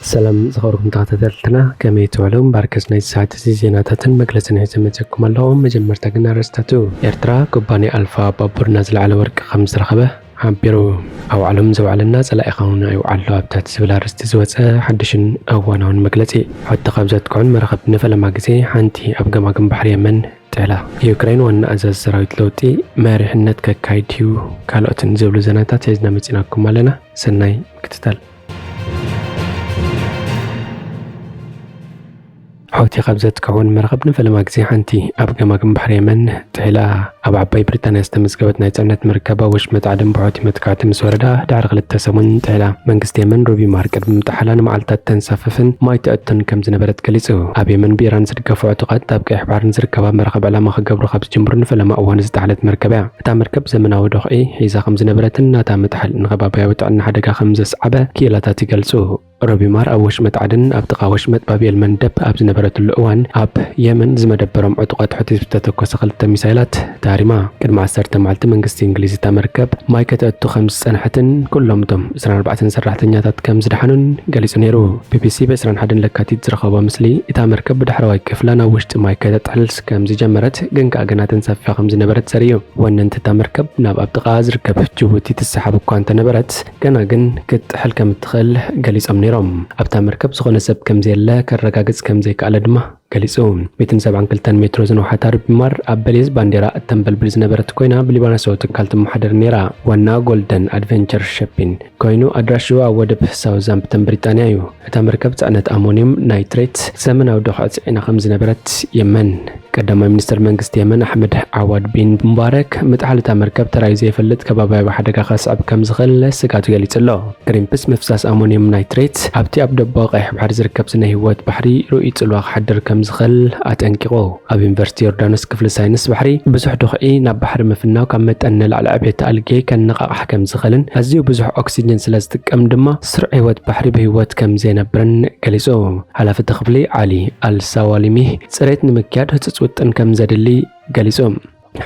ሰላም ዝኸበርኩም ተኸታተልትና፣ ከመይ ትውዕሉ? እምበኣርከስ ናይዚ ሰዓት እዚ ዜናታትን መግለጽን ሒዘ መጺኣኩም ኣለኹ። መጀመርታ ግን ኣርእስታቱ። ኤርትራ፣ ኩባንያ ኣልፋ ባቡርና ዝለዓለ ወርቂ ከም ዝተረኸበ ሓቢሩ። ኣውዓሎም ዘውዓለና ጸላኢኻ እውን ኣይውዓሎ ኣብታት ዝብል ኣርእስቲ ዝወጸ ሓድሽን እዋናውን መግለጺ። ሕቶ ካብ ዘጥቅዑን መራኸብቲ ንፈለማ ግዜ ሓንቲ ኣብ ገማግም ባሕሪ የመን ጥዕላ። ዩክሬን ዋና ኣዛዚ ሰራዊት ለውጢ መሪሕነት ከካይድ እዩ። ካልኦትን ዝብሉ ዜናታት ሒዝና መጺናኩም ኣለና። ሰናይ ምክትታል። ሑቲ ካብ ዘጥቅዑን መራኸብቲ ንፈለማ ግዜ ሓንቲ ኣብ ገማግም ባሕሪ የመን ጥሒላ። ኣብ ዓባይ ብሪጣንያ ዝተመዝገበት ናይ ጽዕነት መርከብ ኣብ ወሽመጥ ዓደን ብሑቲ መጥቃዕቲ ምስ ወረዳ ድሕሪ ክልተ ሰሙን ጥሒላ። መንግስቲ የመን ሩቢ ማር ቅድሚ ምጥሓላ ንመዓልታት ተንሳፍፍን ማይ ተእቱን ከም ዝነበረት ገሊጹ። ኣብ የመን ብኢራን ዝድገፉ ዕጡቓት ኣብ ቀይሕ ባሕሪ ንዝርከባ መራኽብ ዕላማ ክገብሩ ካብ ዝጅምሩ ንፈለማ እዋን ዝጠሓለት መርከብ እያ። እታ መርከብ ዘመናዊ ዶኽዒ ሒዛ ከም ዝነበረትን ናታ ምጥሓል ንከባብያዊ ጥዕና ሓደጋ ከም ዘስዓበ ክኢላታት ይገልጹ። ሮቢማር ኣብ ወሽመጥ ዓደን ኣብ ጥቓ ወሽመጥ ባብ ኤል መንደብ ኣብ ዝነበረትሉ እዋን፣ ኣብ የመን ዝመደበሮም ዕጡቓት ሑቲ ዝተተኮሰ ክልተ ሚሳይላት ተሃሪማ። ቅድሚ ዓሰርተ መዓልቲ መንግስቲ እንግሊዝ እታ መርከብ ማይ ከተእቱ ከም ዝጸንሐትን ኩሎም እቶም ዕስራን ኣርባዕተን ሰራሕተኛታት ከም ዝደሓኑን ገሊጹ ነይሩ። ቢቢሲ ብ ዕስራን ሓደን ለካቲት ዝረኸቦ ምስሊ፣ እታ መርከብ ብዳሕረዋይ ክፍላ ናብ ውሽጢ ማይ ከተጥሕል ከም ዝጀመረት፣ ግን ከኣ ገና ተንሳፊፋ ከም ዝነበረት ዘርኢ እዩ። ወነንቲ እታ መርከብ ናብ ኣብ ጥቓ ዝርከብ ጅቡቲ ትሰሓብ እኳ እንተነበረት፣ ገና ግን ክትጥሕል ከም እትኽእል ገሊጾም ነይሮም። ኣብታ መርከብ ዝኾነ ሰብ ከም ዘየለ ከረጋግጽ ከም ዘይከኣለ ድማ ገሊጹ። ሚእትን ሰብዓን ክልተን ሜትሮ ዝነውሓታ ሩቢማር ኣብ በሊዝ ባንዴራ እተንበልብል ዝነበረት ኮይና፣ ብሊባኖሳዊ ትካል ትመሓደር ነይራ። ዋና ጎልደን ኣድቨንቸር ሸፒን ኮይኑ፣ ኣድራሽኡ ኣብ ወደብ ሳውዛምፕተን ብሪጣንያ እዩ። እታ መርከብ ጽዕነት ኣሞኒየም ናይትሬት ዘመናዊ ዶኽዒ ጽዒና ከም ዝነበረት የመን። ቀዳማይ ሚኒስትር መንግስቲ የመን ኣሕመድ ዓዋድ ቢን ሙባረክ፣ ምጥሓል እታ መርከብ ተራእዩ ዘይፈልጥ ከባብያዊ ሓደጋ ከስዕብ ከም ዝኽእል ስግኣቱ ገሊጹ ኣሎ። ግሪንፒስ ምፍሳስ ኣሞኒየም ናይትሬት ኣብቲ ኣብ ደቡባዊ ቀይሕ ባሕሪ ዝርከብ ስነ ህይወት ባሕሪ ርኡይ ጽልዋ ክሓድር ከም ዝኽእል ኣጠንቂቑ። ኣብ ዩኒቨርሲቲ ዮርዳኖስ ክፍሊ ሳይንስ ባሕሪ፣ ብዙሕ ዶኽዒ ናብ ባሕሪ ምፍናው ካብ መጠን ንላዕሊ ዕቤት ኣልጌ ከነቓቕሕ ከም ዝኽእልን ኣዝዩ ብዙሕ ኦክሲጅን ስለ ዝጥቀም ድማ ስሩዕ ህይወት ባሕሪ ብህይወት ከም ዘይነብርን ገሊጹ። ሓላፊ እቲ ክፍሊ ዓሊ ኣልሳዋሊሚ፣ ጽሬት ንምክያድ ህጹጽ ውጥን ከም ዘድሊ ገሊጹ።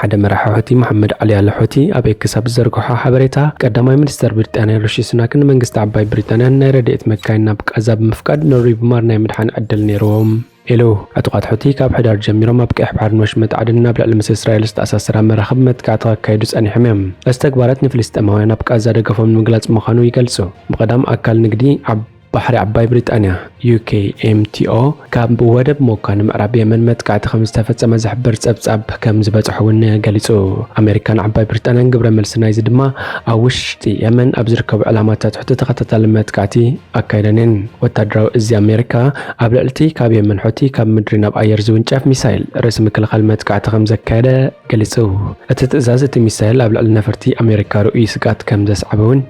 ሓደ መራሒ ሑቲ መሓመድ ዓሊ ኣል ሑቲ ኣብ ኤክስ ኣብ ዝዘርግሖ ሓበሬታ፣ ቀዳማይ ሚኒስተር ብሪጣንያ ሪሺ ሱናክን መንግስቲ ዓባይ ብሪጣንያን ናይ ረድኤት መካይን ናብ ቃዛ ብምፍቃድ ንሩቢማር ናይ ምድሓን ዕድል ነይርዎም ኢሉ። ዕጡቓት ሑቲ ካብ ሕዳር ጀሚሮም ኣብ ቀይሕ ባሕርን ወሽመጥ ዓደንን ኣብ ልዕሊ ምስ እስራኤል ዝተኣሳሰራ መራኽብ መጥቃዕቲ ከካይዱ ጸኒሖም እዮም። እዚ ተግባራት ንፍልስጤማውያን ኣብ ቃዛ ደገፎም ንምግላጽ ምዃኑ ይገልጹ። ብቐዳም ኣካል ንግዲ ኣብ ባሕሪ ዓባይ ብሪጣንያ፣ ዩ ኬ ኤም ቲ ኦ፣ ካብ ወደብ ሞካ ንምዕራብ የመን መጥቃዕቲ ከም ዝተፈጸመ ዝሕብር ጸብጻብ ከም ዝበጽሖ እውን ገሊጹ። ኣሜሪካን ዓባይ ብሪጣንያን ግብረ መልሲ ናይዚ ድማ ኣብ ውሽጢ የመን ኣብ ዝርከቡ ዕላማታት ሑቲ ተኸታታሊ መጥቃዕቲ ኣካይደን እየን። ወታደራዊ እዚ ኣሜሪካ ኣብ ልዕሊ እቲ ካብ የመን ሑቲ ካብ ምድሪ ናብ ኣየር ዝውንጨፍ ሚሳይል ርእሲ ምክልኻል መጥቃዕቲ ከም ዘካየደ ገሊጹ። እቲ ትእዛዝ እቲ ሚሳይል ኣብ ልዕሊ ነፈርቲ ኣሜሪካ ርኡይ ስግኣት ከም ዘስዓበ እውን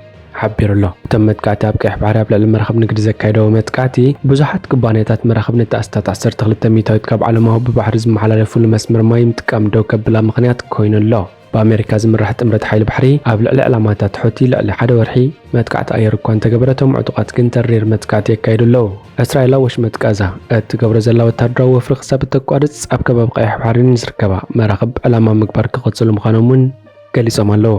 ሓቢሩ ኣሎ። እቶም መጥቃዕቲ ኣብ ቀይሕ ባሕሪ ኣብ ልዕሊ መራኽብ ንግዲ ዘካየደዎ መጥቃዕቲ፣ ብዙሓት ኩባንያታት መራኽብ ነቲ ኣስታት ዓሰርተ ክልተ ሚእታዊት ካብ ዓለማዊ ብባሕሪ ዝመሓላለፉሉ መስመር ማይ ምጥቃም ደው ከብላ ምኽንያት ኮይኑ ኣሎ። ብኣሜሪካ ዝምራሕ ጥምረት ሓይሊ ባሕሪ ኣብ ልዕሊ ዕላማታት ሑቲ ልዕሊ ሓደ ወርሒ መጥቃዕቲ ኣየር እኳ እንተገበረ፣ እቶም ዕጡቓት ግን ተሪር መጥቃዕቲ የካይዱ ኣለዉ። እስራኤል ኣብ ወሽመጥ ቃዛ እትገብሮ ዘላ ወታደራዊ ወፍሪ ክሳብ እተቋርጽ፣ ኣብ ከባቢ ቀይሕ ባሕሪ ንዝርከባ መራኽብ ዕላማ ምግባር ክቕጽሉ ምዃኖም እውን ገሊጾም ኣለዉ።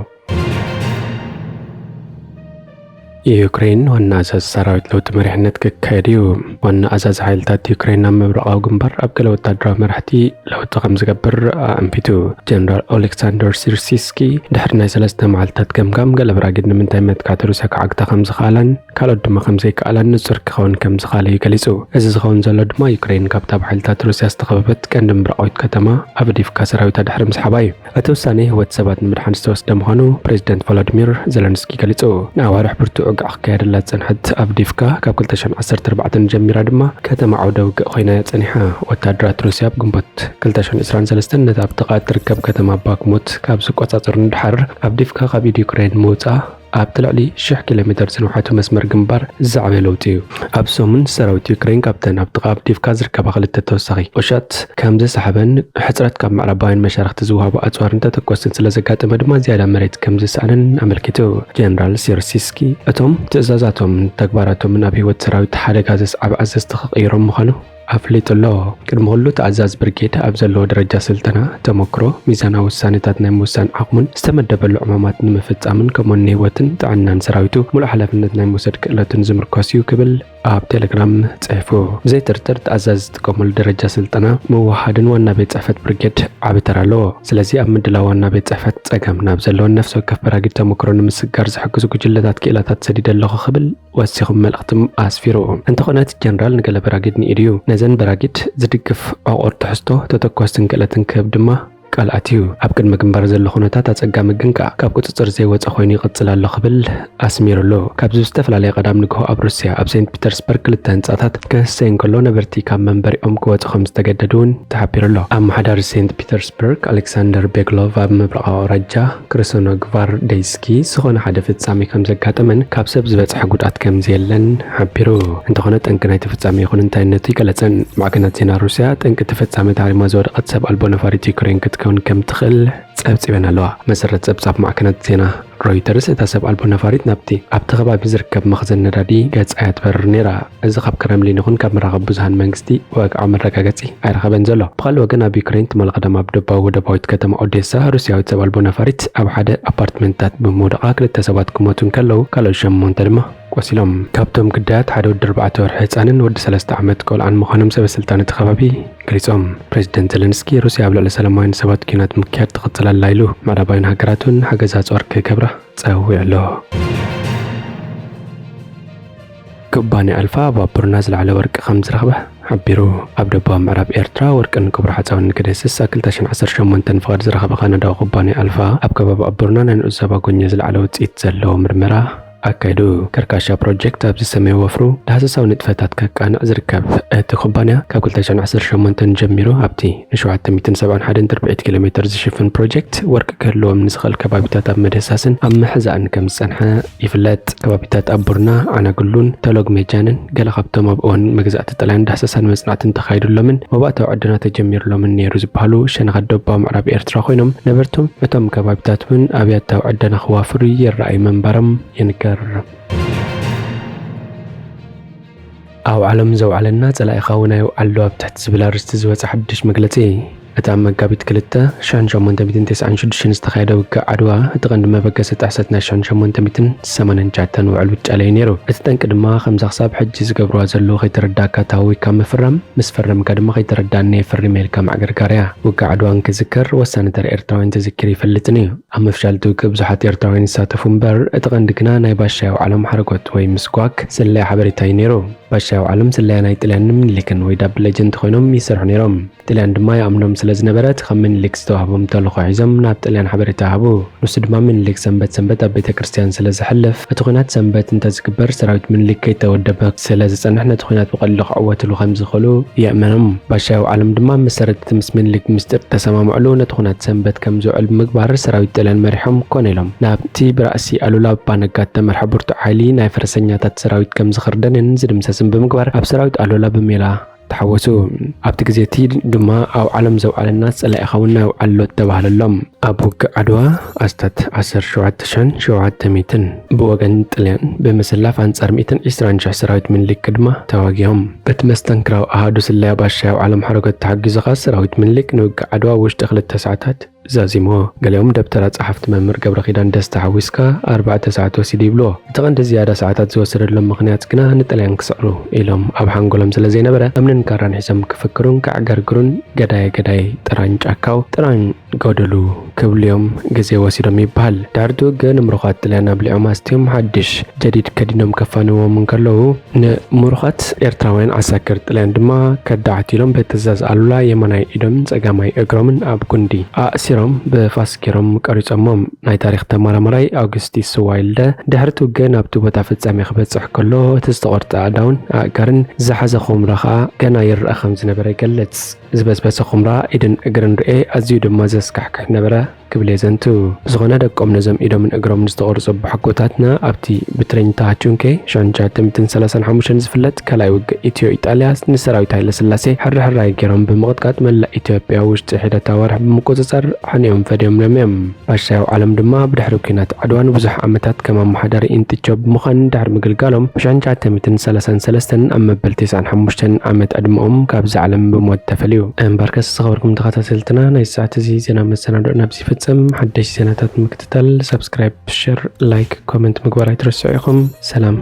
ዩክሬን ዋና ኣዛዚ ሰራዊት ለውጢ መሪሕነት ክካየድ እዩ። ዋና ኣዛዚ ሓይልታት ዩክሬን ኣብ ምብራቓዊ ግንባር ኣብ ገለ ወታደራዊ መራሕቲ ለውጢ ከም ዝገብር ኣኣንፊቱ። ጀነራል ኦሌክሳንደር ሲርሲስኪ ድሕሪ ናይ ሰለስተ መዓልታት ገምጋም፣ ገለ ብራጊድ ንምንታይ መጥቃዕቲ ሩስያ ክዓግታ ከም ዝኸኣላን ካልኦት ድማ ከም ዘይከኣላን ንጹር ክኸውን ከም ዝኸኣለ እዩ ገሊጹ። እዚ ዝኸውን ዘሎ ድማ ዩክሬን ካብታ ብሓይልታት ሩስያ ዝተኸበበት ቀንዲ ምብራቓዊት ከተማ ኣቭዲቭካ ሰራዊታ ድሕሪ ምስሓባ እዩ። እቲ ውሳኔ ህይወት ሰባት ንምድሓን ዝተወስደ ምዃኑ ፕሬዚደንት ቮሎዲሚር ዘለንስኪ ገሊጹ። ንኣዋርሕ ብርቱዕ ውግእ ክካየደላ ዝጸንሐት ኣቭዲቭካ፣ ካብ ክልተ ሽሕን ዓሰርተ ኣርባዕተን ጀሚራ ድማ ከተማ ዓውደ ውግእ ኮይና እያ ጸኒሓ። ወታደራት ሩስያ ኣብ ግንቦት ክልተ ሽሕን ዕስራን ሰለስተን ነታ ኣብ ጥቓ እትርከብ ከተማ ባክሙት ካብ ዝቆጻጸሩ ንድሓር፣ ኣቭዲቭካ ካብ ኢድ ዩክሬን ምውጻኣ ኣብቲ ልዕሊ ሽሕ ኪሎ ሜተር ዝነውሓቱ መስመር ግንባር ዝዓበየ ለውጢ እዩ። ኣብ ሰሙን ሰራዊት ዩክሬን ካብተን ኣብ ጥቓ ኣቭዲቭካ ዝርከባ ክልተ ተወሳኺ ቁሸት ከም ዝሰሓበን፣ ሕጽረት ካብ ምዕራባውያን መሻርኽቲ ዝወሃቡ ኣጽዋርን ተተኮስትን ስለ ዘጋጠመ ድማ ዝያዳ መሬት ከም ዝሰኣነን ኣመልኪቱ። ጀነራል ሲርሲስኪ፣ እቶም ትእዛዛቶምን ተግባራቶምን ኣብ ህይወት ሰራዊት ሓደጋ ዘስዓበ ኣዘዝቲ ክቕይሮም ምዃኑ ኣፍሊጡ ኣሎ። ቅድሚ ኩሉ፣ እቲ ኣዛዚ ብርጌድ ኣብ ዘለዎ ደረጃ ስልጠና፣ ተመክሮ፣ ሚዛናዊ ውሳኔታት ናይ ምውሳን ዓቕሙን ዝተመደበሉ ዕማማት ንምፍጻምን፣ ከምኡውን ንህይወትን ጥዕናን ሰራዊቱ ምሉእ ሓላፍነት ናይ ምውሰድ ክእለቱን ዝምርኮስ እዩ ክብል ኣብ ቴሌግራም ጽሒፉ። ብዘይ ጥርጥር እቲ ኣዛዚ ዝጥቀመሉ ደረጃ ስልጠና ምውሃድን ዋና ቤት ጽሕፈት ብርጌድ ዓቢ ተራ ኣለዎ። ስለዚ ኣብ ምድላው ዋና ቤት ጽሕፈት ጸገም ናብ ዘለወን ነፍሲ ወከፍ በራጊድ ተመክሮ ንምስግጋር ዝሕግዙ ጉጅለታት ክኢላታት ሰዲደ ኣለኹ ክብል ወሲኹ መልእኽቲ ኣስፊሩ። እንተኾነ እቲ ጀነራል ንገለ በራጊድ ንኢዱ እዩ። ነዘን በራጊድ ዝድግፍ ዕቑር ትሕዝቶ ተተኮስትን ክእለትን ክህብ ድማ ቃል ኣትዩ። ኣብ ቅድመ ግንባር ዘሎ ኩነታት ኣጸጋሚ ግን ከኣ ካብ ቁጽጽር ዘይወጸ ኮይኑ ይቕጽል ኣሎ ክብል ኣስሚሩሉ። ካብዚ ብዝተፈላለየ ቀዳም ንግሆ ኣብ ሩስያ ኣብ ሴንት ፒተርስበርግ ክልተ ህንጻታት ክህሰይ እንከሎ ነበርቲ ካብ መንበሪኦም ክወጹ ከም ዝተገደዱ እውን ተሓቢሩ ኣሎ። ኣመሓዳሪ ሴንት ፒተርስበርግ ኣሌክሳንደር ቤግሎቭ ኣብ ምብራቓዊ ኣውራጃ ክረሰኖግቫርዴስኪ ዝኾነ ሓደ ፍጻሜ ከም ዘጋጠመን ካብ ሰብ ዝበጽሐ ጉድኣት ከም ዘየለን ሓቢሩ። እንተኾነ ጠንቂ ናይቲ ፍጻሜ ይኹን እንታይነቱ ይገለጸን። ማዕከናት ዜና ሩስያ ጠንቂ እቲ ፍጻሜ ተሃሪማ ዝወደቐት ሰብ ኣልቦ ነፋሪት ዩክሬን ክትከውን ከም ትኽእል ጸብጺበን ኣለዋ። መሰረት ጸብጻብ ማዕከናት ዜና ሮይተርስ፣ እታ ሰብ ኣልቦ ነፋሪት ናብቲ ኣብቲ ከባቢ ዝርከብ መኽዘን ነዳዲ ገጻ እያ ትበርር ነይራ። እዚ ካብ ክረምሊን ይኹን ካብ መራኸቢ ብዙሃን መንግስቲ ወግዓዊ መረጋገጺ ኣይረኸበን ዘሎ። ብኻልእ ወገን ኣብ ዩክሬን ትማሊ ቀዳም ኣብ ደቡባዊ ወደባዊት ከተማ ኦዴሳ ሩስያዊት ሰብ ኣልቦ ነፋሪት ኣብ ሓደ ኣፓርትመንታት ብምውዳቓ ክልተ ሰባት ክሞቱ እንከለዉ ካልኦት ሸሞንተ ድማ ቆሲሎም። ካብቶም ግዳያት ሓደ ወዲ ኣርባዕተ ወርሒ ህጻንን ወዲ ሰለስተ ዓመት ቆልዓን ምዃኖም ሰበ ስልጣን እቲ ከባቢ ገሊጾም። ፕሬዚደንት ዘለንስኪ ሩስያ ኣብ ልዕሊ ሰላማውያን ሰባት ኲናት ምክያድ ትቕጽል ኣላ ኢሉ። ምዕራባውያን ሃገራት እውን ሓገዝ ኣጽዋር ክገብራ ጸዊዑ ኣሎ። ኩባንያ ኣልፋ ኣብ ኣቦርና ዝለዓለ ወርቂ ከም ዝረኽበ ሓቢሩ። ኣብ ደቡባዊ ምዕራብ ኤርትራ ወርቅን ክቡር ሓጻውን ንክደስስ ኣብ ክልተ ሽሕን ዓሰርተ ሸሞንተን ፍቓድ ዝረኸበ ካናዳዊ ኩባንያ ኣልፋ ኣብ ከባቢ ኣቦርና ናይ ንኡስ ዞባ ጎኘ ዝለዓለ ውጽኢት ዘለዎ ምርመራ ኣካይዱ። ከርካሻ ፕሮጀክት ኣብ ዝሰመየ ወፍሩ ዳህሰሳዊ ንጥፈታት ከቃንዕ ዝርከብ እቲ ኩባንያ ካብ ክልተ ሽሕን ዓሰርተ ሸሞንተን ጀሚሩ ኣብቲ ንሸውዓተ ሚእትን ሰብዓን ሓደን ትርብዒት ኪሎ ሜትር ዝሽፍን ፕሮጀክት ወርቂ ክህልዎም ንዝኽእል ከባቢታት ኣብ ምድህሳስን ኣብ ምሕዛእን ከም ዝጸንሐ ይፍለጥ። ከባቢታት ኣቦርና፣ ዓናጉሉን ተሎግ ሜጃንን ገለ ካብቶም ኣብ እዋን መግዛእቲ ጥልያን ዳህሰሳን መጽናዕትን ተኻይዱሎምን መባእታዊ ዕደና ተጀሚሩሎምን ነይሩ ዝበሃሉ ሸነኻት ደቡባዊ ምዕራብ ኤርትራ ኮይኖም፣ ነበርቶም እቶም ከባቢታት እውን ኣብያታዊ ዕደና ክዋፍሩ ይረኣዩ ምንባሮም ይንገር። ኣብ ዓለም ዘውዓለና ጸላኢኻ እውን ኣይውዓሎ ኣብ ትሕቲ ዝብል ኣርእስቲ ዝወጸ ሓድሽ መግለጺ። እቲ ኣብ መጋቢት ክልተ ሽሕን ሸሞንተ ሚእትን ተስዓን ሽዱሽተን ዝተኻየደ ውግእ ዓድዋ፣ እቲ ቀንዲ መበገሲ ጥሕሰት ናይ ሽሕን ሸሞንተ ሚእትን ሰማንያን ትሽዓተን ውዕል ውጫለ እዩ ነይሩ። እቲ ጠንቂ ድማ፣ ከምዛ ክሳብ ሕጂ ዝገብርዋ ዘለዉ ከይተረዳእካ ተሃዊካ ምፍራም፣ ምስ ፈረምካ ድማ ከይተረዳእኒ እየ ፈሪመ ኢልካ ምዕግርጋር እያ። ውግእ ዓድዋ እንክዝከር፣ ወሳኒ ተራ ኤርትራውያን ተዘኪሩ ይፈልጥን እዩ። ኣብ ምፍሻል እቲ ውግእ ብዙሓት ኤርትራውያን ይሳተፉ እምበር፣ እቲ ቀንዲ ግና ናይ ባሻይ ኣውዓሎም ሓረጎት ወይ ምስጓግ ስለያ ሓበሬታ እዩ ነይሩ። ባሻይ ኣውዓሎም ስለያ ናይ ጥልያንን ምኒልክን ወይ ዳብል ኤጀንት ኮይኖም ይሰርሑ ነይሮም። ጥልያን ድማ ይኣምኖም ስለ ዝነበረ፣ እቲ ካብ ምኒልክ ዝተዋህቦም ተልእኾ ሒዞም ናብ ጥልያን ሓበሬታ ሃቡ። ንሱ ድማ ምኒልክ ሰንበት ሰንበት ኣብ ቤተ ክርስቲያን ስለ ዘሕልፍ፣ እቲ ኲናት ሰንበት እንተዝግበር ሰራዊት ምኒልክ ከይተወደበ ስለ ዝጸንሕ፣ ነቲ ኲናት ብቐሊሉ ክዕወትሉ ከም ዝኽእሉ የእመኖም። ባሻይ ኣውዓሎም ድማ ኣብ መሰረት እቲ ምስ ምኒልክ ምስጢር ተሰማምዕሉ፣ ነቲ ኲናት ሰንበት ከም ዝውዕል ብምግባር ሰራዊት ጥልያን መሪሖም ኮነ ኢሎም ናብቲ ብራእሲ ኣሉላ ኣባነጋ እተመርሐ ብርቱዕ ሓይሊ ናይ ፈረሰኛታት ሰራዊት ከም ዝኽርደንን ዝድምሰስን ብምግባር ኣብ ሰራዊት ኣሉላ ብሜላ ተሓወሱ። ኣብቲ ግዜ እቲ ድማ ኣውዓሎም ዘውዓለና ጸላኢኻ እውን ኣይውዓሎ ተባህለሎም። ኣብ ውግእ ዓድዋ ኣስታት ዓሰርተ ሸውዓተ ሽሕን ሸውዓተ ሚእትን ብወገን ጥልያን ብምስላፍ ኣንጻር ሚእትን ዕስራን ሽሕ ሰራዊት ምኒልክ ድማ ተዋጊኦም። በቲ መስተንክራዊ ኣሃዱ ስለያ ባሻይ ኣውዓሎም ሓረጎት ተሓጊዙ ከኣ ሰራዊት ምኒልክ ንውግእ ዓድዋ ኣብ ውሽጢ ክልተ ሰዓታት ዛዚምዎ። ገሊኦም ደብተራ ጸሓፍቲ መምህር ገብረኺዳን ደስታ ሓዊስካ ኣርባዕተ ሰዓት ወሲዱ ይብልዎ። እቲ ቀንዲ ዝያዳ ሰዓታት ዝወሰደሎም ምኽንያት ግና ንጥልያን ክስዕሩ ኢሎም ኣብ ሓንጎሎም ስለ ዘይነበረ፣ እምንን ካራን ሒዞም ክፍክሩን ከዕገርግሩን ገዳይ ገዳይ ጥራን ጫካው ጥራን ጎደሉ ክብሉ እዮም ግዜ ወሲዶም ይበሃል። ድሕሪ እቲ ውግእ ንምሩኻት ጥልያን ኣብሊዖም ኣስትዮም ሓድሽ ጀዲድ ከዲኖም ከፋንዎም እንከለዉ፣ ንምሩኻት ኤርትራውያን ዓሳክር ጥልያን ድማ ከዳዕት ኢሎም ብትእዛዝ ኣሉላ የማናይ ኢዶምን ጸጋማይ እግሮምን ኣብ ጉንዲ ኣእሲሮም ብፋስ ገይሮም ቀሪጾሞም። ናይ ታሪኽ ተመራማራይ ኣውግስቲስ ዋይልደ፣ ድሕሪ እቲ ውግእ ናብቲ ቦታ ፍጻሜ ክበጽሕ ከሎ፣ እቲ ዝተቖርጸ ኣእዳውን ኣእጋርን ዝሓዘ ኹምራ ኸኣ ገና ይረኣ ከም ዝነበረ ይገልጽ። ዝበስበሰ ኹምራ ኢድን እግርን ርኤ፣ ኣዝዩ ድማ ዘስካሕክሕ ነበረ ክብል የዘንቱ። ብዝኾነ ደቆም ነዞም ኢዶምን እግሮምን ዝተቖርጹ ኣቦሓጎታትና ኣብቲ ብትረኝ ታሃቹንኬ ሽሕን ትሽዓተ ሚእትን ሰላሳን ሓሙሽተን ዝፍለጥ ካልኣይ ውግእ ኢትዮ ኢጣልያ ንሰራዊት ሃይለ ስላሴ ሕርሕራይ ገይሮም ብምቕጥቃጥ መላእ ኢትዮጵያ ውሽጢ ሒደት ኣዋርሕ ብምቁጽጻር ሕኒኦም ፈድዮምሎም እዮም። ባሻይ ኣውዓሎም ድማ ብድሕሪ ኲናት ዓድዋ ንብዙሕ ዓመታት ከም ኣመሓዳሪ ኢንጥቾ ብምዃን ድሕሪ ምግልጋሎም፣ ብሽሕን ትሽዓተ ሚእትን ሰላሳን ሰለስተን ኣብ መበል ተስዓን ሓሙሽተን ዓመት ዕድመኦም ካብዛ ዓለም ብሞት ተፈልዩ። እምበርከስ ዝኸበርኩም ተኸታተልትና፣ ናይ ሰዓት እዚ ዜና መሰናድኦ ናብዚ ይፍጸም። ሓደሽቲ ዜናታት ንምክትታል ሳብስክራይብ፣ ሸር፣ ላይክ፣ ኮመንት ምግባር ኣይትረስዑ ኢኹም። ሰላም።